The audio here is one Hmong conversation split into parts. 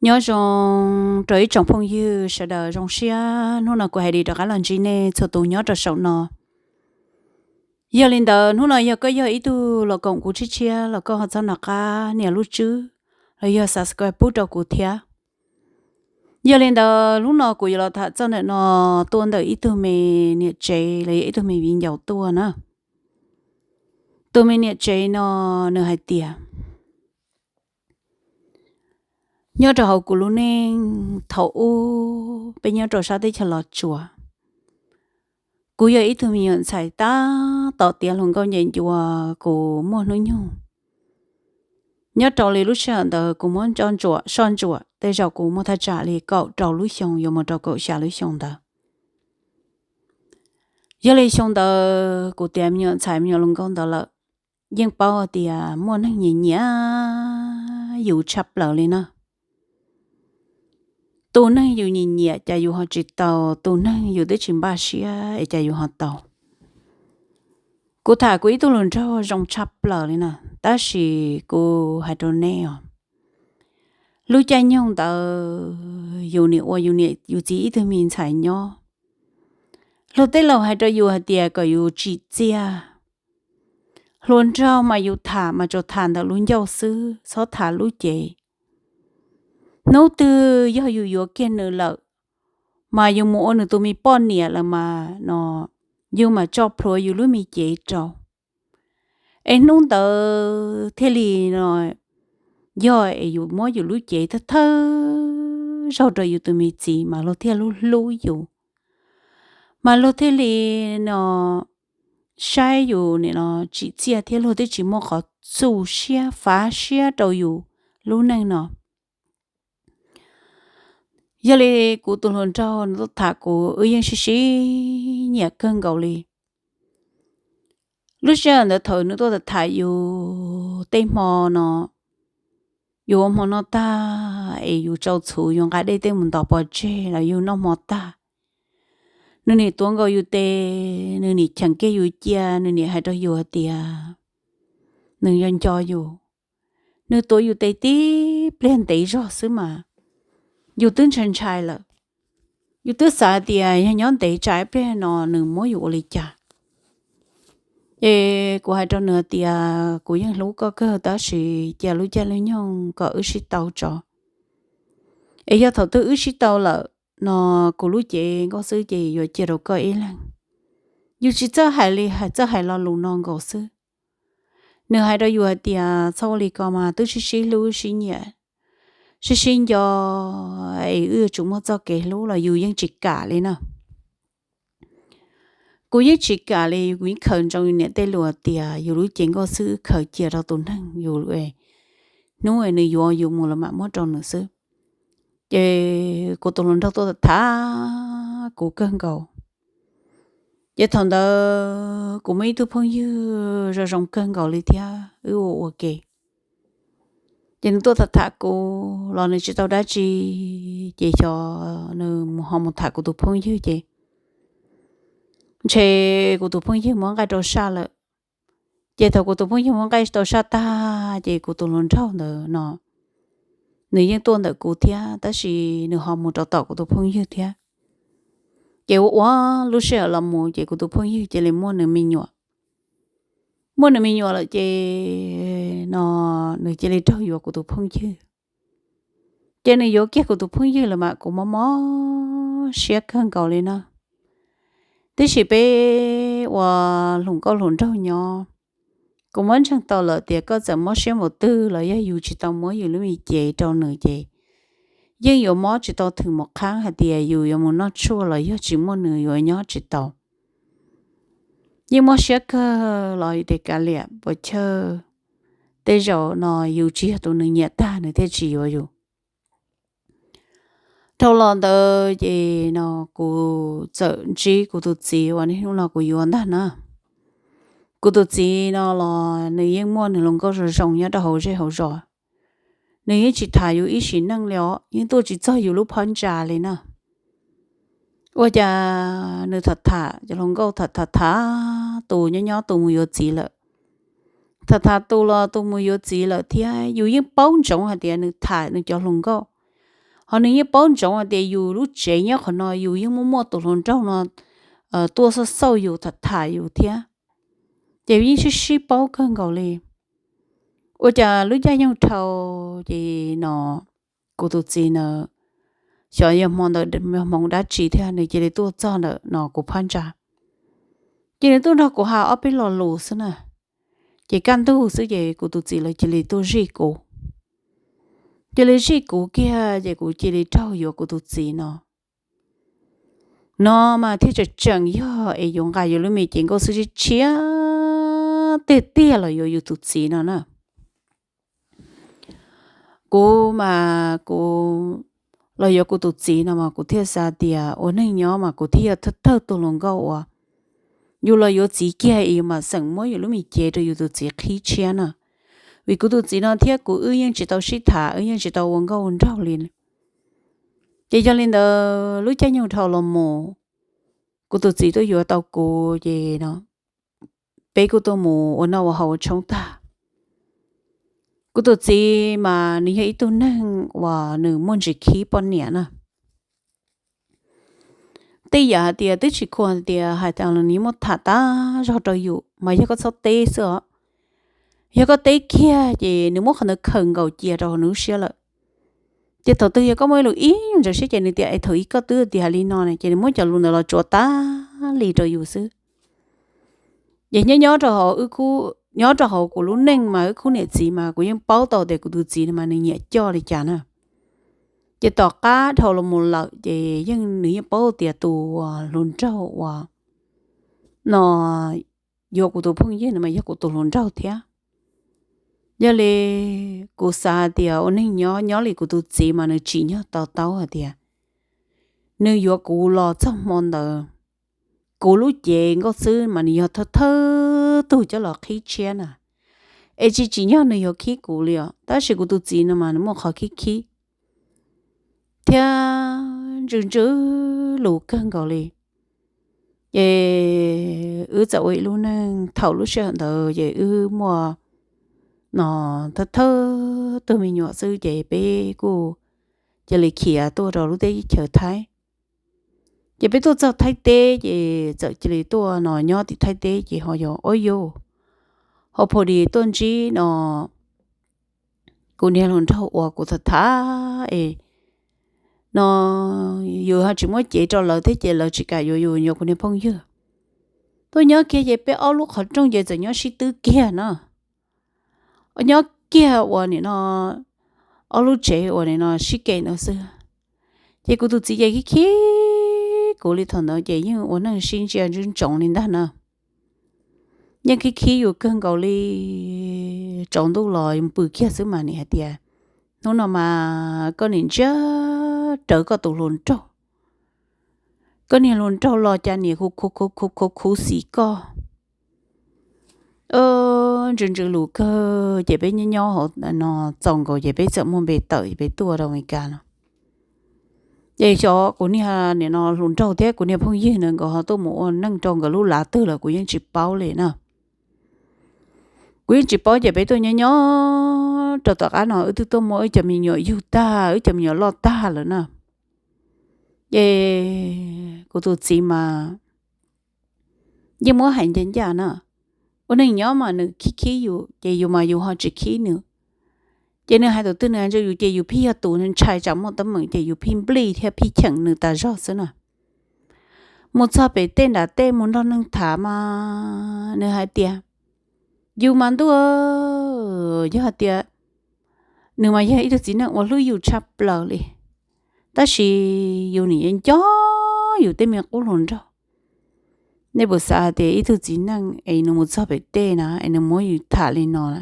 Nyob zoo rau ib tsoom phooj ywg sawv daws, zoo siab hnub no kuv hais li rov qab los ntsib nej txhua tus nyob rau saum no. Yog li ntawd hnub no yog koj yog ib tug los koom kuv tshiab tshiab los koj ho txhob nco qab nias lub tswb los yog subscribe pub rau kuv thiab. Yog li ntawd hnub no kuv yuav los tham txog ntawm no tuaj ntawm ib tug me niam tsev los yog ib tug me viv ncaus tuaj na. Tus me niam tsev no nws hais tias, nyob rau hauv kuv lub neej thaum ub peb nyob rau sab teb chaws Los Tsuas, kuv yog ib tug me nyuam ntxhais tab tom tiav hluas nkauj nce ncua, kuv muaj hnub nyoog. Nyob rau li lub sij hawm ntawd kuv muaj soj ntsuam, tej zaum kuv muaj thaj tsam li kaum rau lub xyoo yuav mus rau kaum xya lub xyoo ntawd. Yog li xyoo ntawd kuv tiav me nyuam ntxhais me nyuam hluas nkauj ntawd lawm, yeej paub tias muaj neeg nyiam nyiam yus tshaj plaws li na. Tus neeg yus nyiam nyiam cas yus ho tsis tau, tus neeg yus twb tsis npaj siab es cas yus ho tau. Kuv tham kuv ib tug hluas nraug zoo tshaj plaws li na, tab sis kuv hais rau nej os, lub caij nyoog ntawd yus nim ua yus niam yus txiv ib tug me ntxhais nyob, luag tej laus hais rau yus hais tias kom yus tsim txiaj. Hluas nraug mas yus tham mas tsuas tham ntawm lub ncauj xwb, txhob tham lub cev. Hnub twg yog yus yuav kiag nws lawm, mas yus mus ua nws tus me poj niam lawm mas no, yus mam tso plhuav yus lub me cev rau. Es hnub ntawd thiaj li no, yog es yus muab yus lub cev thawj thawj zaug rau yus tus me txiv mas luag thiaj hlub hlub yus, mas luag thiaj li no saib yus nim no tsim txiaj thiab luag twb tsis muaj qhov txuj siab fav siab rau yus lub neej no. Yog li kuv tus hluas nraug nws tuaj tham kuv, wb yeej sib sib nyiam kawg nkaus li. Lub sij hawm ntawd thaum nws tuaj tham tham yus tej hmo no, yus ua hmo noj tag es yus tsau txhuv yus nqa dej tej mus ntos pov tseg los yus noj hmo tag, nws nim tuav nkaus yus tes, nws nim cheem kiag yus cia, nws nim hais rau yus hais tias nws nco nco yus. Nws tuav yus tes tib pliag ntev zog xwb mas yus twb ntshai ntshai lawm. Yus twb xav tias yog nyob ntev tsam ib pliag no nws muab yus ua li cas. Es kuv hais rau nws tias kuv yeej hlub koj kawg tab sis cia lub caij lub nyoog kom wb sib tau tso. Es yog thaum twg wb sib tau lawm no, kuv lub cev nkauj xwb ces yuav cia rau koj ib leeg. Yus tsis txawj hais li, txawj hais lo lus no nkaus xwb. Nws hais rau yus hais tias txhob ua li ko mas twb sib sib hlub sib nyiam, sib sib nco, es wb yuav tsum muaj txoj kev hlub los yus yeej tsis kam li na. Kuv yeej tsis kam li, kuv yeej khaws ntsoov yus niam tej lus tias yus lub cev nkauj xwb wb khaws cia rau tus neeg yus, hnub nws yuav yus mus los mam muab rau nws xwb. Ces kuv tus hluas nraug tuaj tham kuv kawg nkaus. Ces thaum ntawd kuv muaj ib tug phooj ywg zoo zoo kawg nkaus li thiab wb ua ua ke. Ces nws tuaj tham tham kuv los nws tsis tau dab tsi, ces xyov nws ho mus tham kuv tus phooj ywg ces ntshe kuv tus phooj ywg muab nqaij rau saj lawm. Ces thaum kuv tus phooj ywg muab nqaij tau saj tag ces kuv tus hluas nraug ntawd no nws yeej tuaj ntawm kuv thiab tab sis nws ho mus rau tom kuv tus phooj ywg thiab. Ces ua ua lub sij hawm los mus ces kuv tus phooj ywg cia li muaj nws me nyuam. Muaj nws me nyuam lawm ces no nws cia li raug yuav kuv tus phooj ywg. Ces nws yuav kiag kuv tus phooj ywg lawm mas kuv mob mob siab kawg nkaus li na. Tiam sis peb ua hluas nkauj hluas nraug nyob, kuv muab ntseeg tau lawm tias koj txawm mob siab npaum twg los yog yus tsis tau muab yus lub me cev rau nws ces yeej yuav mob tsis tau thwm mus qhab hais tias yus yuav mus noj tshuaj los yog tsis muaj nws yuav nyob tsis tau. Yeej mob siab kawg los yus tias kav liam puas chawj, tej zaum no yus tsis yog tus nws nyiam tag nws thiaj tsis yuav yus. Dhau los ntawd ces no kuv txawm ntsib kuv tus txiv uas niaj hnub no kuv yuav ntag na. Kuv tus txiv no los nws yeej muaj nws hluas nkauj zoo zoo nyob rau hauv zej hauv zos. Nws yeej tsis tham yus ib sim neej li os, yeej tuaj tsis txog yus lub phab ntsa li na. Ua cas nws tham tham cov hluas nkauj, tham tham tham tus nyob nyob tus mus yuav txiv lawm, tham tham tus los tus mus yuav txiv lawm thiab. Yus yeej paub ntsoov hais tias nws tham nws cov hluas nkauj, Ho nws yeej paub ntsoov hais tias yus lub tsev nyob qhov no yus yeej muaj muaj tus hluas nraug no tuaj xauj xauj yus tham tham yus thiab. Ces yeej sib sib paub kawg nkaus li. Ua cas lub caij nyoog dhau ces no kuv tus txiv na, xyov yog hmo ntawd hmoov dab tsi thiab nws cia li tuaj txog ntawm no kuv phab ntsa. Ces nws tuaj nrog kuv hais ob peb lo lus xwb na. Ces kaj ntug xwb ces kuv tus txiv lawv cia li tuaj zij kuv. Cia li zij kuv kiag ces kuv cia li raug yuav kuv tus txiv no. No mas thiaj tseem tseem yog es yuav nqa yuav lub me cev nkauj xwb tshiab tshiab tiag tiag los yuav yus tus txiv no na. Kuv mas kuv los yuav kuv tus txiv no mas kuv thiaj xav tias ua neej nyob mas kuv thiaj yog thawj thawj tug hluas nkauj uas yus los yuav txiv kiag es yus mam xeem muab yus lub me cev rau yus tus txiv qhib tshiab na. Vim kuv tus txiv no thiab kuv wb yeej tsis tau sib tham, wb yeej tsis tau ua nkauj ua nraug li. Ces yog li ntawd lub caij nyoog dhau los mus, kuv tus txiv tuaj yuav tau kuv ces no peb kuj tuaj mus ua noj ua haus ua tshoob tag. Kuv tus txiv mas nws yog ib tug neeg uas nws muaj ntsis khib poj niam na. Tej yam hais tias twb tsis khuam hais tias hais tias nws muab tham tag zog rau yus mas yog koj txhob teb xwb os. Yog koj teb kiag ces nws muab qhov ntawd khaws nkaus cia rau hauv nws lub siab lawm. Ces thaum twg yog koj muaj ib lus ib ntsaws siab ces nws tias es thaum ub koj twb tias hais li no na, ces nws muab cov lus ntawd los tsuav tag li rau yus xwb. Ces nyob nyob rau hauv wb khub, nyob rau hauv kuv lub neej mas wb khub niam txiv mas kuv yeej paub tau tias kuv tus txiv no mas nws nyiam coj li cas na. Ces tom qab dhau los mus lawm ces yeej nws yeej paub tias tus hluas nraug uas no yuav kuv tus phooj ywg no mas yog kuv tus hluas nraug thiab. Yog li kuv xav tias ua neej nyob nyob li kuv tus txiv mas nws tsim nyog to taub hais tias nws yuav kuv los txog hmo ntawd, kuv lub cev nkauj xwb mas nws yog thawj thawj tug coj los qhib tshiab na. Es tsis tsim nyog nws yuav khib kuv li os, tab sis kuv tus txiv no mas nws muaj qhov khib khib thiab ntsws ntsws lus kawg nkaus li. Ces wb txawm ua ib lub neej, thaum lub sij hawm ntawd ces wb muaj no thawj thawj tug me nyuam xwb ces peb kuj cia li khiav tuaj rau lub teb chaws Thaib. Ces peb tuaj txog Thaib teb ces txawm cia li tuaj no nyob tim Thaib teb ces ho yog ua yus ho pha dis tuaj ntsib no kuv niag hluas nraug uas kuv tham tham es no yus ho tsis muab cev rau lawv thiab ces lawv tsis kam yuav yus, yuav kuv niag phooj ywg. Tuaj nyob kiag ces peb ob lub qhov rooj ces txawm nyob sib twb kiag na. Nyob kiag uas nim no ob lub tsev uas nim no sib ke ntawd xwb. Ces kuv tus txiv ces khib khib kuv li thaum ntawd ces yeej ua neej sib ntsia ntsoov li ntag na. Yeej khib khib yus kawg nkaus li. Tsaus ntuj los pw kiag xwb mas nim hais tias hnub no mas koj nim ntsia rawv koj tus hluas nraug, koj niag hluas nraug los cas nim khuv khuv khuv khuv xim koj. Ntsws ntsws lus kawg ces peb nyob nyob hauv no txaus nkaus ces peb txawm muaj npe tawm peb tuaj rau Amelikas no. Ces xyov kuv niag nim no hluas nraug thiab kuv niag phooj ywg na nkawd ho tuaj mus ua neej rau nkawd lub lav twg lawm kuv yeej tsis paub li na. Kuv yeej tsis paub ces peb tuaj nyob nyob rau tom qab no wb twb tuaj muaj wb cov me nyuam yug tag, wb cov me nyuam loj tag lawm na. Ces kuv tus txiv mas yeej muab hais ncaj ncaj na, ua neej nyob mas nws khib khib yus ces yus mas yus ho tsis khib nws. Ces nws hais tus twg nws hais rau yus ces yus pheej yog tus ntshai tsam muaj teeb meem ces yus pheej nplij thiab pheej cheem nws tas zog xwb na. Mus txog pem tej nram tej mus nrog neeg tham mas nws hais tias yus mas ntuj, yog hais tias nws mas yog ib tug txiv neej uas hlub yus tshaj plaws li, tab sis yus nim nco yus tej me qub hluas nraug. Nej puas xav hais tias ib tug txiv neej es nws mus txog pem tej na es nws muab yus tham li no na,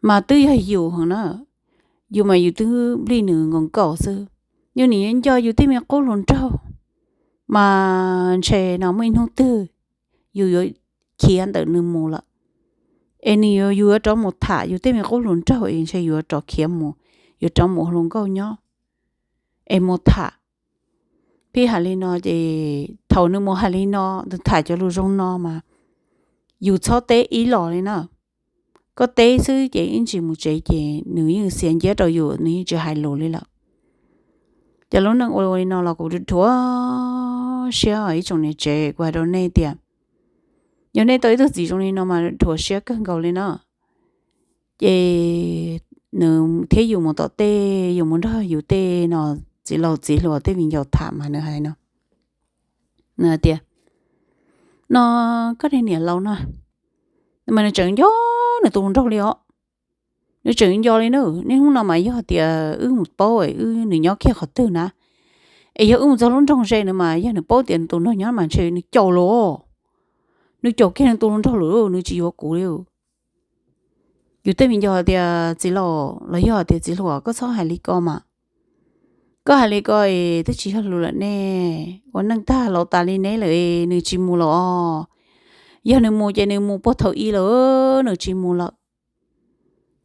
mas twb yog yus heev na, yus mas yus twb nplij nws nkaus nkaus xwb. Yus nim nco yus tej me qub hluas nraug, mas ntshe no muaj ib hnub twg yus yuav khiav ntawm nws mus lawm. Es nws yuav, yus yuav rov mus tham yus tej me qub hluas nraug es ntshe yus yuav rov khiav mus, yuav rov mus hluas nkauj nyob es mus tham. Pheej hais li no ces thaum nws mus hais li no, nws tham cov lus zoo no mas yus txhob teb ib los li na. Koj teb xwb ces ib ntsis mus tsev ces nws yeej xiav nciab rau yus, nws yeej tsis hais lus li lawm. Ces lub neej ua li no los kuv rhuav siab ib tsoom niam tsev, kuv hais rau nej tias yog nej tau ib tug txiv zoo li no mas rhuav siab kawg nkaus li no. Ces nws thiab yus mus tom tej, yus mus nrog yus tej no txiv laus txiv hluas tej viv ncaus tham mas nws hais no, nws hais tias, no koj niam laus no mas nws tseem nco nws tus hluas nraug li os. Nws tseem nco li na. Niaj hnub no mas yog tias wb mus paub wb nws nyob kiag qhov twg na, es yog wb mus txog lub nroog ze no mas yog nws paub tias nws tus nraug nyob mas ntshe nws caum lawm. Nws caum kiag nws tus hluas nraug lawm, nws tsis yuav kuv li. Yus tej viv ncaus tias txiv laus los yog tias txiv hluas, koj txhob hais li ko mas. Koj hais li ko es twb tsis yog lus lawm ne. Ua neej tag laus tas li neb lawm, nws tsis mus lawm os. Yog nws mus ces nws mus puag thaum i lawm, nws tsis mus lawm.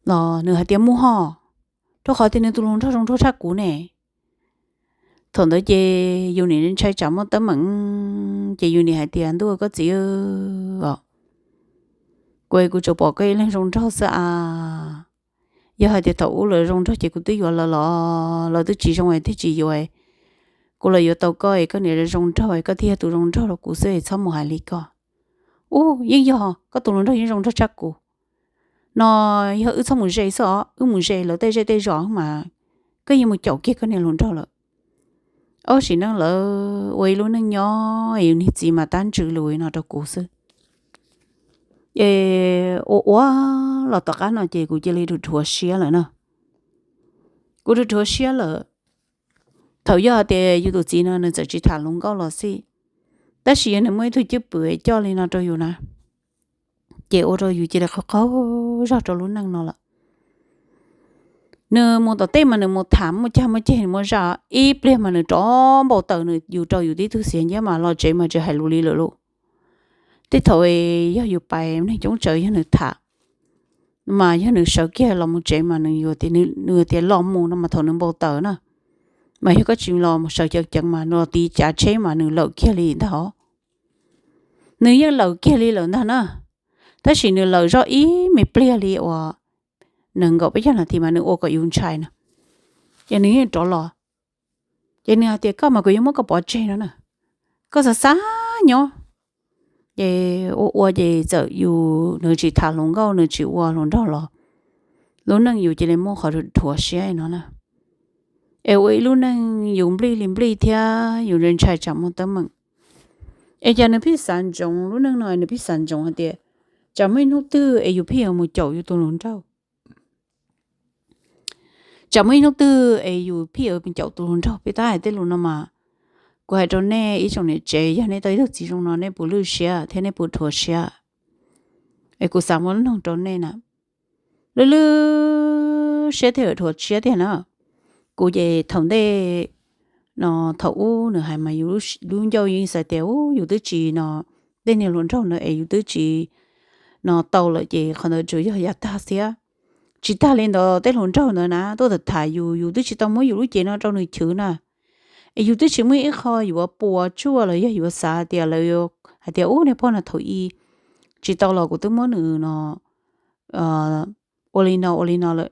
Los nws hais tias mus ho, rau qhov tias nws tus hluas nraug zoo nraug tshaj kuv ne. Thaum ntawd ces yus nim ntshai tsam muaj teeb meem, ces yus nim hais tias ntuj koj txiv os, kuv kuv tsuas pom koj ib leeg zoo nraug xwb a. Yog hais tias thaum ub lawv zoo nraug ces kuv twb yuav lawv los, lawv twb tsis zoo es thiaj tsis yuav. Kuv los yuav tau koj es koj niam zoo nraug es koj thiaj yog tus zoo nraug rau kuv xwb es txhob mus hais li ko. Ub, yeej yog koj tus hluas nraug yeej zoo nraug tshaj kuv. No yog wb txhob mus ze xwb os, wb mus ze lawv tej zej tej zos mas koj yeej mus caum kiag koj niag hluas nraug lawm. Ob sim neej lawv ua ib lub neej nyob es yus niag txiv mas tab ntsws lus no rau kuv xwb. Ces ua ua los tom qab no ces kuv cia li rhuav siab lawm na. Kuv rhuav siab lawm. Thaum yog tias yus tus txiv no nws txawm tsis tham hluas nkauj los xij, tab sis yog nws muaj ib tug cwj pwm coj li no rau yus na, ces ua rau yus cia li qaug qaug zog rau lub neej no lawm. Nws mus tom tej mas nws mus tham muaj cag muaj ceg nws muaj zaj, ib pliag mas nws rov npau taws nws yus rau yus tib tug xiav nyiab mas los tsev mas tsis hais lus li lawm lauj. Tej thaum yog yus pais neeg coob tsawv yog nws tham, mas yog nws sawv kiag los mus tsev mas nws yuav tias, nws tias los mus no mas thaum nws npau taws na, mas yog koj tsis los sawv ceev ceev mas nws los tiv cav tsheb mas nws lawm kiag li ntag os. Nws yeej lawm kiag li lawm ntag na, tab sis nws lawm zoj ib me pliag li uas nees nkaum peb caug nas this mas nws ua kom yus ntshai no, ces nws yeej rov los. Ces nws hais tias koj mas kuv yuav muab koj pov tseg no na, koj xav xav nyob. Ces ua ua ces txawm yus nws tsis tham hluas nkauj nws tsis ua hluas nraug los lub neej yus cia li muaj qhov rhuav siab no na. Es ua ib lub neej yus nplij li nplij thiab yus ntshai tsam muaj teeb meem. Es cas nws pheej xav ntsoov lub neej no, nws pheej xav ntsoov hais tias tsam muaj ib hnub twg es yus pheej yuav mus caum yus tus hluas nraug. Tsam muaj ib hnub twg es yus pheej yuav mus caum tus hluas nraug. Peb tab hais tej lus no mas kuv hais rau nej ib tsoom niam tsev, yog nej tau ib tug txiv zoo no nej puas lwj siab thiab nej puas rhuav siab? Es kuv xav muab lub noog rau nej na, lwj lwj siab thiab rhuav siab tiag na. Kuv ces thaum ntej no, thaum ub nws hais mas yus lub ncauj yeej xav tias ub yus twb tsis no, tej niag hluas nraug ntawd es yus twb tsis no tau lawm ces qhov ntawd tsuas yog yav tag xwb. Tsis tag li ntawd tej hluas nraug ntawd na tuaj tham tham yus, yus twb tsis tau muab yus lub cev no rau nws chwv na. Es yus twb tsis muaj ib qho yuav puas tsuaj los yog yuav xav tias lawv hais tias ub niag pog no thaum i tsis tau los kuv twb muab nws no ua li no ua li no lawm.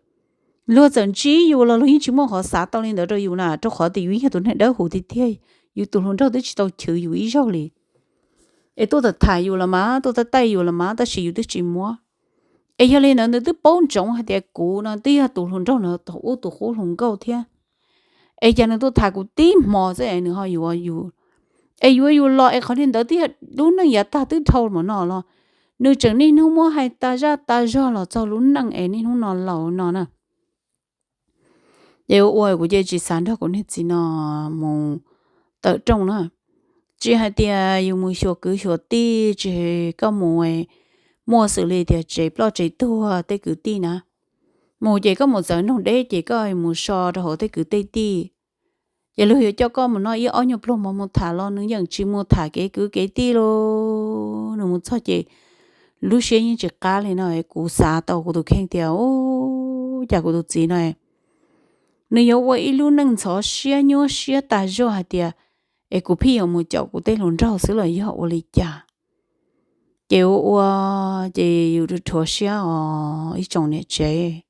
Luag txawm ntsib yus los luag yeej tsis muaj qhov xav tau li ntawd rau yus na, rau qhov tias yus yeej yog tus neeg dawb huv tiag tiag, yus tus hluas nraug twb tsis tau chwv yus ib zaug li. Es tuaj tham tham yus los mas, tuaj taij taij yus los mas, tab sis yus twb tsis muab. Es yog li ntawd nws twb paub ntsoov hais tias kuv no twb yog tus hluas nraug no thaum ub tus qub hluas nkauj thiab. Es cas nws tuaj tham kuv tib hmo xwb es nws ho yuav yus, es yuav yus los es qhov li ntawd twb yog lub neej yav tag twb dhau mas no los nws tseem niaj hnub muab hais tas zaj tas zog los txog lub neej es niaj hnub no laus no na. Ces ua ua kuv ces tsis xav nrog kuv niag txiv no mus tawm rooj na. Tsis hais tias yus mus xyuas kwv xyuas tij, tsis koj mus muaj xws li tias tsev ploj tsev tuag tej kwv tij na. Mus ces koj mus txawv nroog deb ces koj mus so rau hauv tej kwv tej tij. Ces luag yuav coj koj mus noj ib ob nyuag pluag mov mus tham los nws yeej tsis mus tham kev kwv kev tij lauj. Nws mus txog ces lub siab yeej tsis qab li no. Kuv xav tau kuv tus kheej tias ub, cas kuv tus txiv no nws yuav ua ib lub neej ntxhov siab nyuaj siab tas zog hais tias es kuv pheej yuav mus caum kuv tej hluas nraug xwb los yog ua li cas. Ces ua ua ces yus rhuav siab os ib tsoom niam tsev.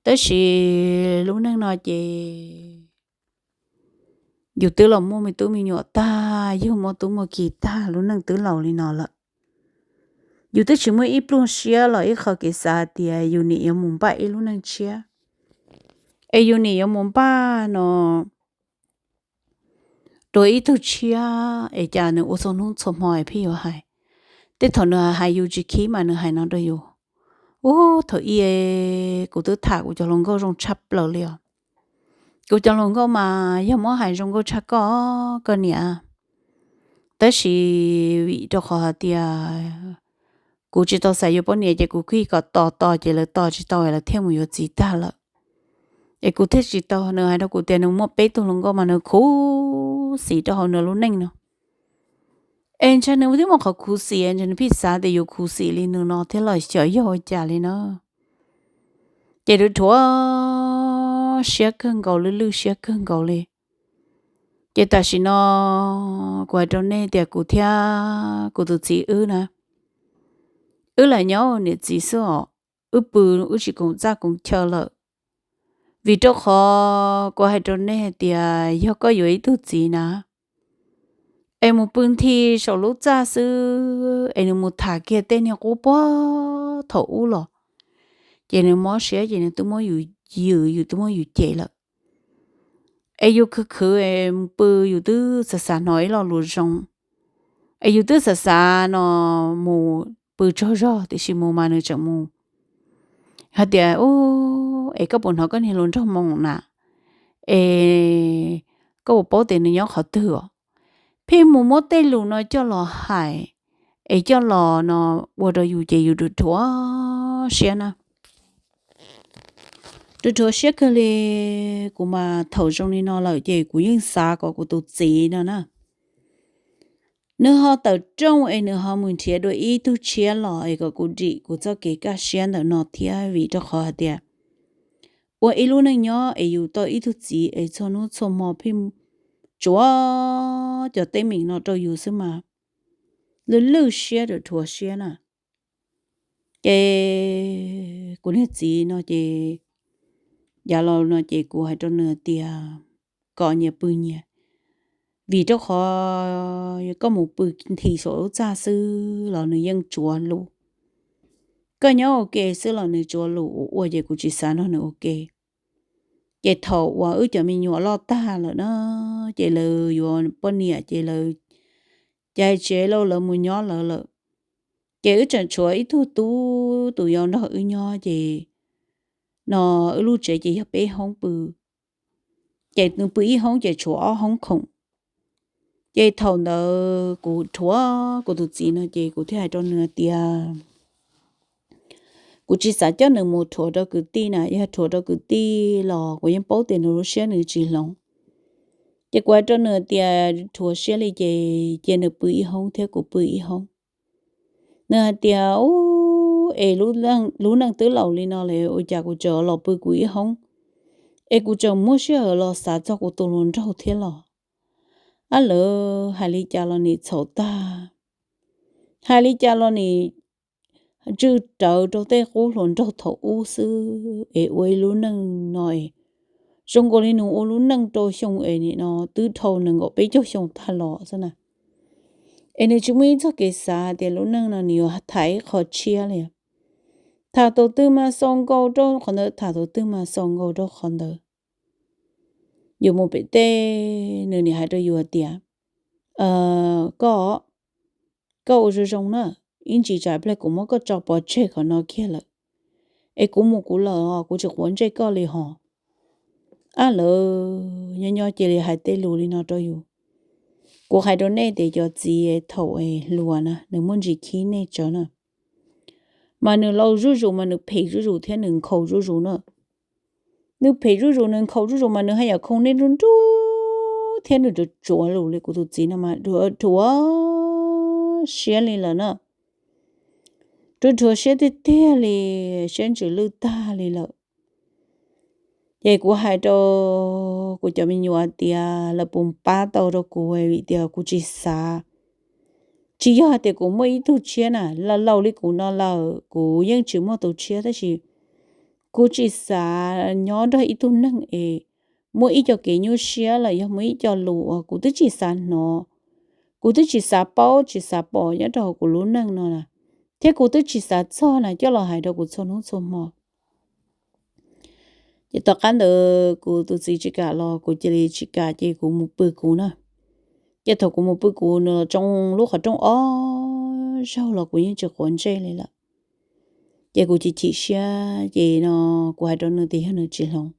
Tab sis lub neej no ces Yus twb los muaj me tub me nyuam tag, yug muaj tub muaj ki tag, lub neej twb laus li no lawm. Yus twb tsis muaj ib pluag siab los ib qho kev xav tias yus nim yuav mus npaj ib lub neej tshiab, es yus nim yuav mus npaj no dua ib tug tshiab es cas nws ua txhua hnub txhua hmo es pheej yuav hais. Tej thaum nws hais yus tsis khib mas nws hais no rau yus. Ub, thaum ub kuv twb tham kuv cov hluas nkauj zoo tshaj plaws li os. Kuv cov hluas nkauj mas yog muab hais zoo nkauj tshaj koj, koj niam. Tab sis vim rau qhov hais tias kuv tsis tau xav yuav poj niam ces kuv kuj kom tos tos ces lawv tos tsis tau lawv thiaj mus yuav txiv tag lawm. Es kuv thiaj tsis tau, nws hais rau kuv tias nws muaj peb tug hluas nkauj mas nws khuv xim rau hauv nws lub neej no. Es ntshai nws twb muaj qhov khuv xim, ntshai nws pheej xav tias yuav khuv xim li nws no thiab los xyov yog ua cas li na. Ces rhuav rhuav siab kawg nkaus, lwj lwj siab kawg nkaus li. Ces tam sim no kuv hais rau nej tias kuv thiab kuv tus txiv wb na, wb lam nyob niam txiv xwb os, wb pw wb tsis koom txaj koom chaw lawm. Vim rau qhov kuv hais rau nej hais tias yog koj yuav ib tug txiv na, es mus pw nthi saum lub txaj xwb es nws mus tham kiag tej niag qub puag thaum ub los, ces nws mob siab ces nws twb muab yus, yus, yus twb muab yus cem lawm. Es yus khwv khwv es mus pw, yus twb xav xav hnov ib lo lus zoo, es yus twb xav xav no mus pw tsaug zog, tiam sis mus mas nws tseem mus hais tias, Ub, es koj puas hnov koj niag hluas nraug moo na? Es koj puas paub tias nws nyob qhov twg os? Pheej mus muab tej lus no coj los hais, es coj los no ua rau yus ces yus rhuav rhuav siab na. Rhuav rhuav siab kawg li. Kuv mas thaum zoo li no lawm ces kuv yeej xav kom kuv tus txiv no na, nws ho tawm rooj es nws ho mus nrhiav dua ib tug tshiab los es kom kuv dim kuv txoj kev kaj siab ntawm no thiab, vim rau qhov hais tias ua ib lub neej nyob es yus tau ib tug txiv es txhua hnub txhua hmo pheej tsuav cov teeb meem no rau yus xwb mas lwj lwj siab, rhuav rhuav siab na. Ces kuv niag txiv no ces, yav laus no ces kuv hais rau nws tias kom nyias pw nyias, vim rau qhov koj mus pw nthi saum lub txaj xwb los nws yeej tsuav lus, koj nyob ua ke xwb los nws tsuav lus ua ua ces kuv tsis xav nrog nws ua ke. Ces thaum uas wb cov me nyuam loj tag lawm na, ces lawv yuav poj niam ces lawv cais tsev lauj, lawv mus nyob lawv lawm. Ces wb tseem tshuav ib tug tub tus yau nrog wb nyob ces no wb lub tsev ces yog peb hoob pw, ces nws pw ib hoob ces tshuav ob hoob khoom. Ces thaum ntawd kuv rhuav kuv tus txiv no ces kuv thiaj hais rau nws tias kuv tsis xav coj nws mus rhuav rau kwv tij na, yog rhuav rau kwv tij los kuv yeej paub tias nws lub siab nws tsis hloov. Ces kuv hais rau nws tias rhuav siab li ces cia nws pw ib hoob thiab kuv pw ib hoob. Nws hais tias, Ub, es lub neej twb laus li no lawm ua cas kuv tseem los pw kuv ib hoob, es kuv tseem muaj sij hawm los xav txog kuv tus hluas nraug thiab los? Ab, lawv hais li cas los nim txhaum tag, hais li cas los nim tsw rawv rau tej qub hluas nraug thaum ub xwb es ua ib lub neej no es zoo nkaus li nws ua lub neej rau xyoo es nim no twb dhau nees nkaum peb caug xyoo tag los xwb na. Es nws tsis muaj ib txoj kev xav tias lub neej no nws yuav tham ib qho tshiab li. Tham thaum twg mas xaus nkaus rau qhov ntawd, tham thaum twg mas xaus nkaus rau qhov ntawd. Yuav mus pem tej, nws nim hais rau yus tias, Koj, koj ua zoo zoo na, ib ntsis tsam pliag kuv muab koj tso pov tseg qhov no kiag lawm, es kuv mus kuv lawm os, kuv tsis quav ntsej koj li hos. Ab, lawv nyob nyob cia li hais tej lus li no rau yus. Kuv hais rau nej tias cov txiv thaum hluas na nws muaj ntsis khib nej tsawv na, mas nws laus zuj zus mas nws phem zuj zus thiab nws nkhaus zuj zus na. Nws phem zuj zus nws nkhaus zuj zus mas nws haj yam khoo nej nruj nruj thiab nws rhuav rhuav lus li kuv tus txiv no mas rhuav rhuav siab li lawm na. Rhuav rhuav siab tiag tiag li, siab ntsws lwj tag li lawm. Ces kuv hais rau kuv cov me nyuam tias lawv puas pab tau rau kuv vim tias kuv tsis xav, tsis yog hais tias kuv muaj ib tug tshiab na, laus laus li kuv no lawm kuv yeej tsis muaj tus tshiab tab sis kuv tsis xav nyob nrog ib tug neeg es muaj ib co kev nyuaj siab los yog muaj ib co lus uas kuv twb tsis xav hnov, kuv twb tsis xav paub tsis xav pom nyob rau hauv kuv lub neej no na, thiab kuv twb tsis xav txog na coj los hais rau kuv txhua hnub txhua hmo. Ces tom qab ntawd kuv tus txiv tsis kam los kuv cia li tsis kam ces kuv mus pw kuv na. Ces thaum kuv mus pw kuv nws los tsoo lub qhov rooj ob zaug los kuv yeej tsis quav ntsej li lawm. Ces kuv chim chim siab ces no kuv hais rau nws tias yog nws tsis hloov.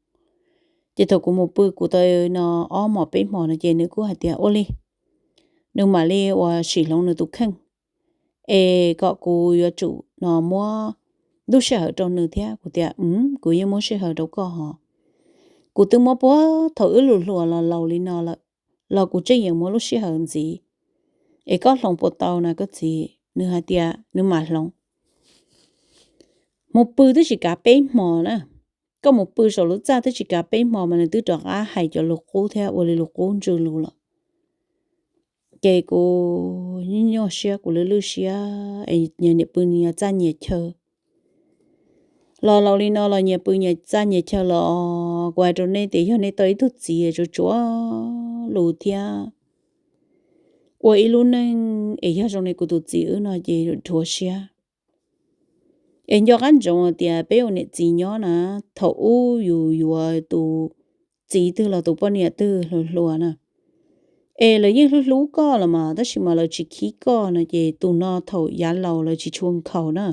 Ces thaum kuv mus pw kuv tau no ob hmos peb hmos no ces nws kuj hais tias ua li nws mam li uas sim hloov nws tus kheej es kom kuv yuav tsum no muab lub sij hawm rau nws thiab. Kuv tias kuv yeej muab sij hawm rau koj hos. Kuv twb muab puag thaum wb lus hluas los laus li no lawm, los kuv tseem yuav muab lub sij hawm ntxiv es koj hloov puas tau na koj txiv? Nws hais tias nws mam hloov. Mus pw twb tsis kav peb hmos na, koj mus pw saum lub txaj twb tsis kav peb hmos mas nws twb rov qab hais cov lus qub thiab ua li lus qub ntsws lus lawm. Ces kuv nyuaj siab kuv lwj lwj siab es nyias pw nyias txaj nyias chaw. Los laus li no los nyias pw nyias txaj nyias chaw los kuv hais rau nej tias yog nej tau ib tug txiv tsuas tsuav lus thiab ua ib lub neej es yog zoo li kuv tus txiv wb no ces dhuav siab. Es nco qab ntsoov tias peb ua niam txiv nyob na, thaum ub yus yuav tus txiv twg los tus poj niam twg hluas hluas na, es lawv yeej hlub hlub koj los mas tab sis mas lawv tsis khib koj no ces tus no thaum yav laus lawv tsis tshua nkhaus na.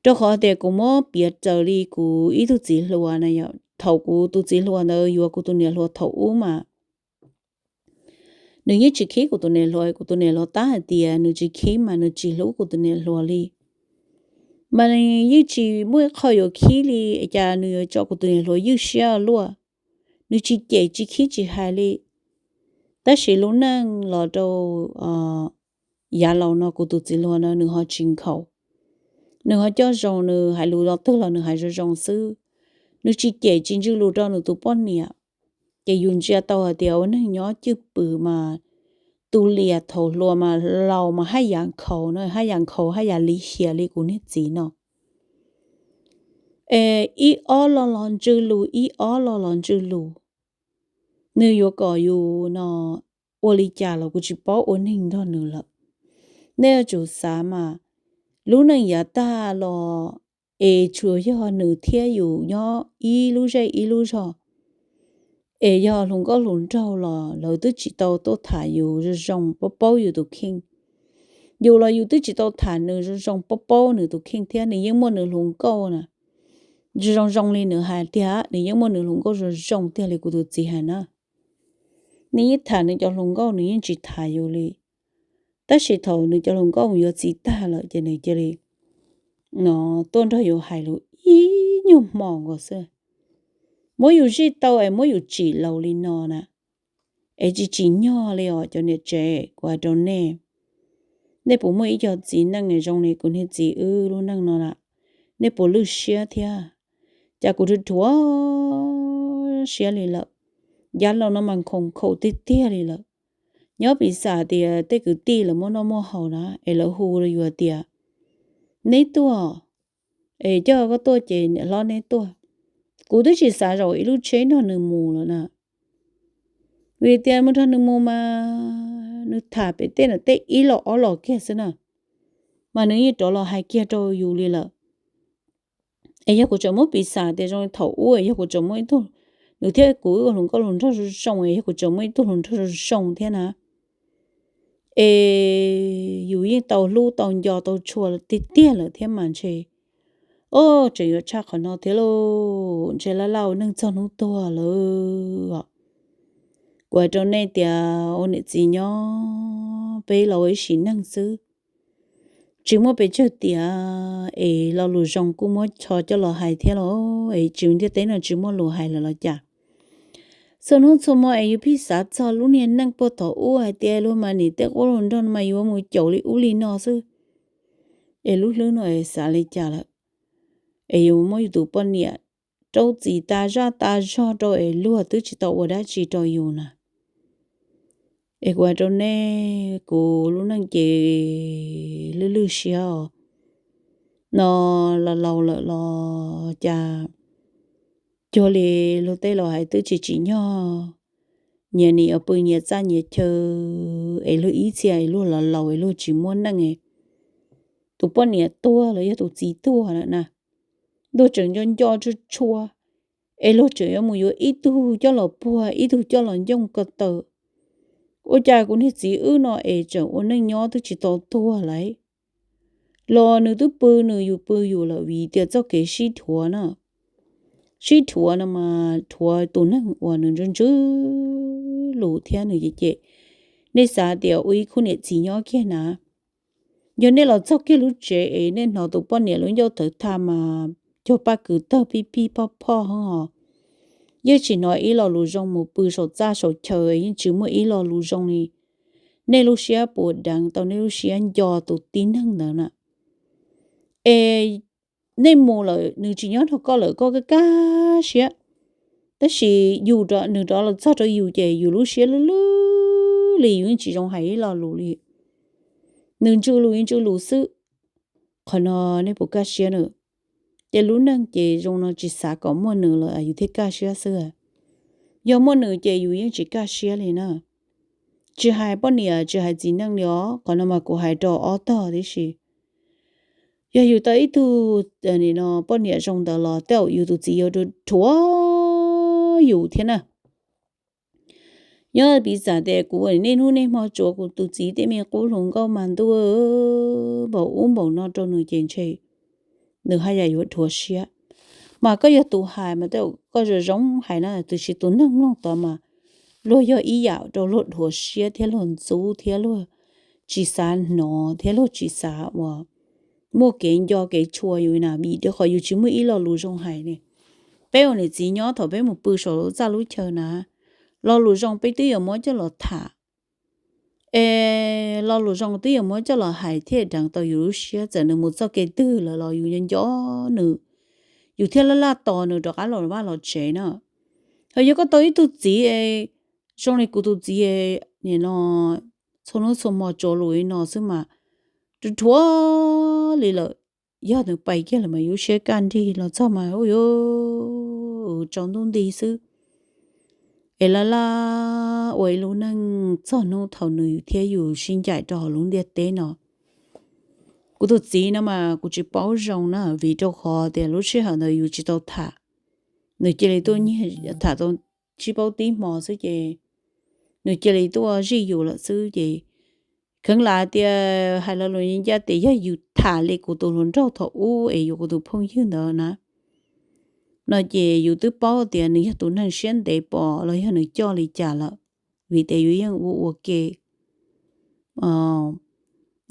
Rau qhov tias kuv muab piav raws li kuv ib tug txiv hluas na yom, thaum kuv tus txiv hluas ntawd yuav kuv tus niam hluas thaum ub mas nws yeej tsis khib kuv tus niam hluas, kuv tus niam hluas tab hais tias nws tsis khib mas nws tsis hlub kuv tus niam hluas li. Mas nws yeej tsis muaj ib qho yuav khib li, cas nws yuav tso kuv tus niam hluas ywj siab luaj. Nws tsis cem tsis khib tsis hais li. Tab sis lub neej los rau yav laus no kuv tus txiv hluas no nws ho tsis nkhaus. Nws ho coj zoo, nws hais lus lo twg los nws hais zoo zoo xwb. Nws tsis cem tsis ntswj lus rau nws tus poj niam. Ces yus ntsia tau hais tias ua neeg nyob cwj pwm mas tus liam thaum hluas mas laus mas haj yam nkhaus no, haj yam nkhaus haj yam lim hiam li kuv niag txiv no. Es ib ob lo los ntswj lus, ib ob lo los ntswj lus. Nws yuav kom yus no ua li cas los kuv tsis paub ua neeg nrog nws lawm. Nej yuav tsum xav mas, lub neej yav tag los es tsuas yog nws thiab yus nyob ib lub zej ib lub zog. Es yog hluas nkauj hluas nraug los lawv twb tsis tau tuaj tham yus zoo zoo paub paub yus tus kheej. Yus los yus twb tsis tau tham nws zoo zoo paub paub nws tus kheej thiab, nws yeej muaj nws hluas nkauj na. Zoo zoo li nws hais tiag, nws yeej muaj nws hluas nkauj zoo zoo tiag li kuv tus txiv hais na. Nws yeej tham nws cov hluas nkauj, nws yeej tsis tham yus li. Tab sis thaum nws cov hluas nkauj mus yuav txiv tag lawm ces nws cia li no tuaj nrog yus hais lus ib nyuag hmo nkaus xwb. Muab yus zij tau es muab yus tsim laus li no na, es tsis tsim nyog li os cov niam tsev, kuv hais rau nej. Nej puas muaj ib co txiv neej zoo li kuv niag txiv wb lub neej no lawm? Nej puas lwj siab thiab? Cas kuv rhuav rhuav siab li lawm. Yav laus no mas nkhaus nkhaus tiag tiag li lawm. Nyob piv xam tias tej kwv tij lawv muaj noj muaj haus na es lawv hu rau yus tias neb tuaj, es coj koj tuaj ces niam hlob neb tuaj. Kuv twb tsis xav zaum ib lub tsheb nrog nws mus lawm na. Vim tias mus nrog nws mus mas nws tham pem tej no tej ib los ob los kiag xwb na, mas nws yeej rov los hais kiag rau yus li lawm. Es yog kuv tseem muab piv xam tias zoo li thaum ub, yog kuv tseem muaj ib tug, nws thiab kuv wb ua hluas nkauj hluas nraug zoo zoo, yog kuv tseem muaj ib tug hluas nraug zoo zoo thiab na, es yus yeej tau hlub tau nco tau tshua tiag tiag lawm thiab mas ntshe, o, tseem yuav tshaj qhov no thiab lauj, ntshe laj laj ua neeg txog hnub tuag lawm. Kuv hais rau nej tias ua niam txiv nyob peb los ua ib sim neej xwb, tsis muaj pes tsawg tiam, es lo lus zoo kuj muab cho coj los hais thiab los es tsis, ntiaj teb no tsis muaj lus hais lawm los cas. Txhua hnub txhua hmo es yus pheej xav txog lub niag neej puag thaum ub hais tias luag mas nim tej qub hluas nraug no mas yuav mus caum li ub li no xwb. Es lub hlwb no es xav li cas lawm? Es yus muab yus tus poj niam rau txim tas zaj tas zog rau es luag twb tsis tau ua dab tsi rau yus na. Es kuv hais rau nej, kuv lub neej ces lwj lwj siab os. No los laus lawm los cas cuag li luag tej laus hais twb tsis tsim nyog nyias nim yuav pw nyias txaj nyias chaw, es luag ib txhia es luag los laus es luag tsis muaj neej, tus poj niam tuag los yog tus txiv tuag lawm na, luag tseem nco nco tshua tshua, es luag tseem yuav mus yuav ib tug coj los puag ib tug coj los ncooj ko taw. Ua cas kuv niag txiv wb no es tseem ua neej nyob twb tsis tau tuag lauj? Los nws twb pw nws yus pw yus lawm vim tias txoj kev sib dhuav na, sib dhuav no mas dhuav tus neeg uas nws ntsw ntsw lus thiab nws cem cem. Nej xav tias ua ib khub niam txiv nyob kiag na, yog nej los txog kiag lub tsev es nej hnov tus poj niam lub ncauj thawv tha mas cog paj kws tawg pij pig pog phoj hos, yeej tsis hnov ib lo lus zoo, mus pw saum txaj saum chaw yeej tsis muaj ib lo lus zoo li. Nej lub siab puas deev tau nej lub siab nco tus tib neeg ntawd na? Es nej mus lawm nws tsis nyob nrog koj lawm koj kaj kaj siab, tab sis yus, nws rov los txog rau yus ces yus lub siab lwj lwj li, yus yeej tsis zoo hais ib lo lus li. Nws ntsw lus yeej ntsw lus xwb. Qhov no nej puas kaj siab na? Ces lub neej ces zoo no tsis xav kom muaj nws lawm yus thiaj kaj siab xwb. Yog muaj nws ces yus yeej tsis kaj siab li na. Tsis hais poj niam tsis hais txiv neej li os, qhov no mas kuv hais rau ob tog tib si. Yog yus tau ib tug poj niam zoo ntawd los tej zaum yus tus txiv yuav dhuav yus thiab na. Nyob piv xam tias kuv niaj hnub niaj hmo tsuav kuv tus txiv tej me qub hluas nkauj mas ntuj npaum ub npaum no rau nws ces ntshe nws haj yam yuav dhuav siab. Mas koj yog tus hais mas tej zaum koj zoo zoo hais na, tiam sis tus neeg mloog tod mas luag yog ib yam rau luag dhuav siab thiab luag ntxub thiab luag tsis xav hnov thiab luag tsis xav uas muaj kev nco kev tshua yus na, vim rau qhov yus tsis muaj ib lo lus zoo hais li. Peb ua niam txiv nyob thaum peb mus pw saum txaj lub chaw na, lo lus zoo peb twb yuav muab coj los tham, es lo lus zoo twb yuav muab coj los hais thiaj deev tau yus lub siab, txawm nws mus txoj kev twg lawm los yus nco nco nws, yus thiaj laj laj tos nws rov qab los vaj los tsev na. Ho yog koj tau ib tug txiv zoo li kuv tus txiv nim no txhua hnub txhua hmo tsuav lus li no xwb mas, tu dhuav li lawm, yog nws pais kiag lawm mas yus lub siab kaj nrig los txog mas ua yuav tsaus ntuj nti xwb. Es laj laj ua ib lub neej txog hnub thaum nws thiab yus sib ncaim rau hauv lub ntiaj teb no. Kuv tus txiv no mas kuv tsis paub zoo na, vim rau qhov tias lub sij hawm ntawd yus tsis tau tham, nws cia li tuaj nyiag tham tau tsib paub tib hmo xwb ces nws cia li tuaj zij yus lawm xwb ces kheev lam tias hais lo lus ncaj tias yog yus tham li kuv tus hluas nraug thaum ub es yuav kuv tus phooj ywg ntawd na, no ces yus twb paub tias nws yog tus neeg siab ntev pom los yog nws coj li cas lawm, vim tias yus yeej ua ua ke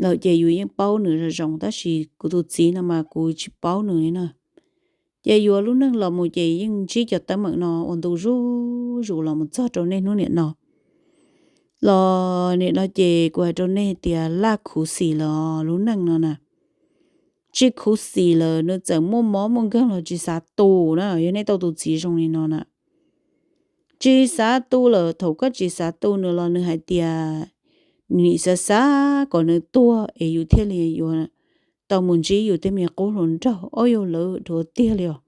lawm ces yus yeej paub nws zoo zoo, tab sis kuv tus txiv no mas kuv tsis paub nws li na. Ces yuav lub neej los mus ces yeej ntsib cov teeb meem no ua ntu zuj zus los mus txog rau niaj hnub niam no. Los nim no ces kuv hais rau nej tias laj khuv xim los lub neej no na, tsis khuv xim lawm nws txawm muaj mob muaj nkeeg los tsis xav tu na. Yog nej tau tus txiv zoo li no na, tsis xav tu lawm, thaum koj tsis xav tu nws los nws hais tias nim xav xav kom nws tuag es yus thiaj li yuav tau mus ntsib yus tej me qub hluas nraug, ob yus lawv dhuav tiag li os.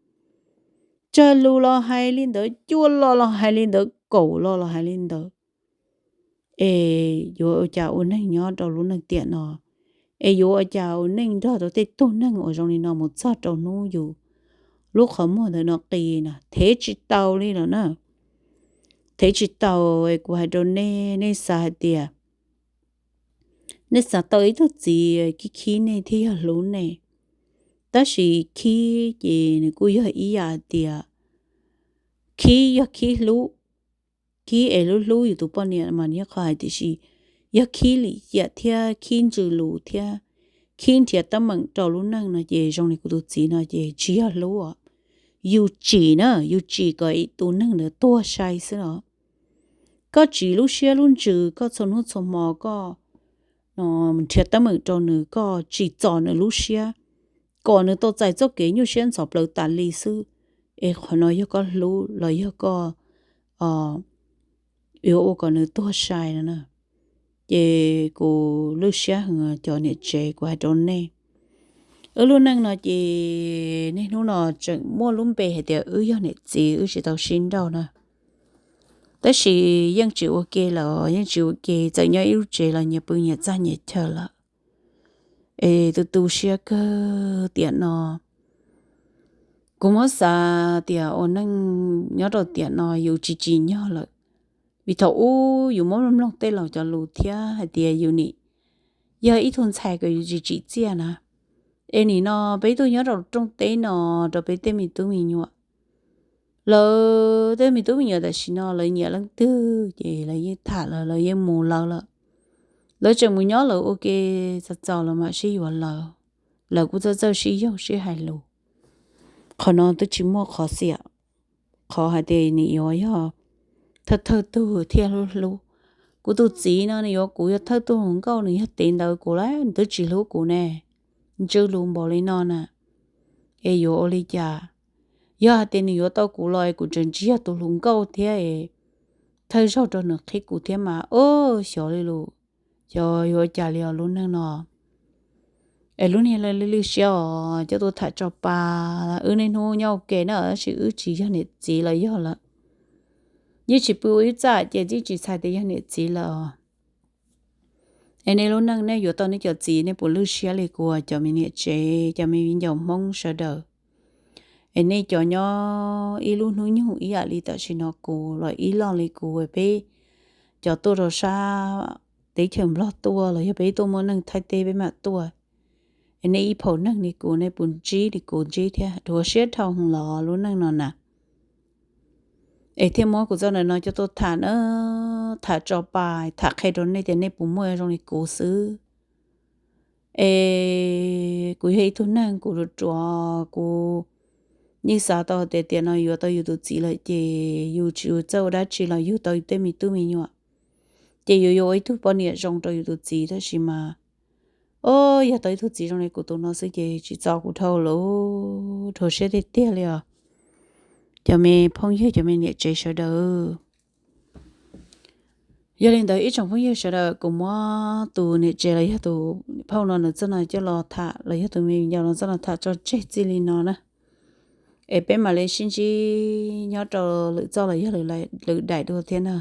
Tsawg lus los hais li ntawd, cuaj lo los hais li ntawd, kaum lo los hais li ntawd. Es yuav ua cas ua neej nyob rau lub neej tiam no? Es yuav ua cas ua neej nrog rau tej tug neeg uas zoo li no mus txog rau hnub yus lub qhov muag ntawm no qis na, thev tsis tau li no na. Thev tsis tau. Kuv hais rau nej, nej xav hais tias nej xav tau ib tug txiv khib khib nej thiab yog hlub nej, tab sis khib ces nws kuj yog ib yam hais tias khib yog khib hlub, khib es hlub hlub yus tus poj niam mas nws yog qhov hais tiam sis yog khib lim hiam thiab khib ntsws lus thiab khib nrhiav teeb meem rau lub neej no ces zoo li kuv tus txiv no ces tsis yog hlub os. Yus tsim na, yus tsim kom tus neeg ntawd tuag sai xwb los. Koj tsim lub siab lub ntsws, koj txhua hnub txhua hmo koj nrhiav teeb meem rau nws, koj tsim txom nws lub siab kom nws tau txais txoj kev nyuaj siab ntxhov plawv tas li xwb, es qhov no yog koj hlub los yog koj yuav ua kom nws tuag sai no na? Ces kuv lwj siab heev cov niam tsev, kuv hais rau nej, Wb lub neej no ces niaj hnub no tseem muaj lub npe hais tias wb yog niam txiv, wb tsis tau sib nrauj na. Tab sis yeej tsis ua ke lawm, yeej tsis ua ke, txawm nyob ib lub tsev los nyias pw nyias txaj nyias chaw lawm. Es tu tu siab kawg tiam no. Kuv muab xav tias ua neej nyob rau tiam no yus tsis tsim nyog lawm, vim thaum ub yus muab mloog tej laus cov lus thiab hais tias yus nim yog ib tug ntxhais kom yus tsis tsim txiaj na. Es nim no peb tuaj nyob rau rooj teb no, rau peb tej me tub me nyuam, lawv tej me tub me nyuam tam sim no lawv nyiam leej twg ces lawv yeej tham lawm, lawv yeej mus lawv lawm. Lawv tseem mus nyob lawv ua ke txaus txaus lawv mam sib yuav lawv. Lawv kuj txawj txawj sib yoog sib hais lus. Qhov no twb tsis muaj qhov xiam, qhov hais tias nws yuav yog thawj thawj tug thiaj hlub hlub. Kuv tus txiv no nws yuav kuv yog thawj tug hluas nkauj, nws yog tiv ntawd kuv lawm nws twb tsis hlub kuv ne. Ntswj lus npaum li no na, es yuav ua li cas? Yog hais tias nws yuav tau kuv los es kuv tseem tsis yog tus hluas nkauj thiab es thawj zaug rau nws qhib kuv thiab mas, o, xyov li lus, xyov yuav ua cas li os lub neej no. Es lub niag lwj lwj siab os coj tuaj tham tso pa. Wb niaj hnub nyob ua ke na, tab sis wb tsis yog niam txiv los yog lawm. Yeej tsis pw ua ib txaj ces yeej tsis txhais tias yog niam txiv lawm os. Es nej lub neej nej yuav tau nej cov txiv, nej puas lwj siab li kuv cov me niam tsev, cov me viv ncaus Hmoob sawv daws? Es nej cov nyob ib lub hnub nyoog ib yam li tam sim no kuv los ib loj li kuv, peb cov tuaj rau sab teb chaws Nplog tuaj los yog peb tuaj muaj neej Thaib teb peb mam tuaj. Es nej ib phaum neeg li kuv, nej puas ntsib li kuv ntsib thiab? Dhuav siab dhau los lub neej no na. Es thiaj muab kuv txoj ntawm no coj tuaj tham na, tham tso pa, tham qhia rau nej tias nej puas muaj zoo li kuv xwb. Es kuv yog ib tug neeg kuv ruam ruam, kuv yeej xav tau tias tiam no yuav tau yus tus txiv lawm ces yus tsis txawj ua dab tsi los yug tau yus tej me tub me nyuam, ces yus yuav ua ib tug poj niam zoo rau yus tus txiv. Tab sis mas, o, yog tau ib tug txiv zoo li kuv tus no xwb ces tsis txaus kuv dhau lawm, dhuav siab tiag tiag li os cov me phooj ywg, cov me niam tsev sawv daws. Yog li ntawd ib tsoom phooj ywg sawv daws, kuv muab tus niam tsev los yog tus phauj no nws txoj no coj los tham los yog tus me viv ncaus no txoj no tham tso tseg txij li no na. Es peb mam li sib ntsib nyob rau lwm txoj los yog lwm daim dua thiab na.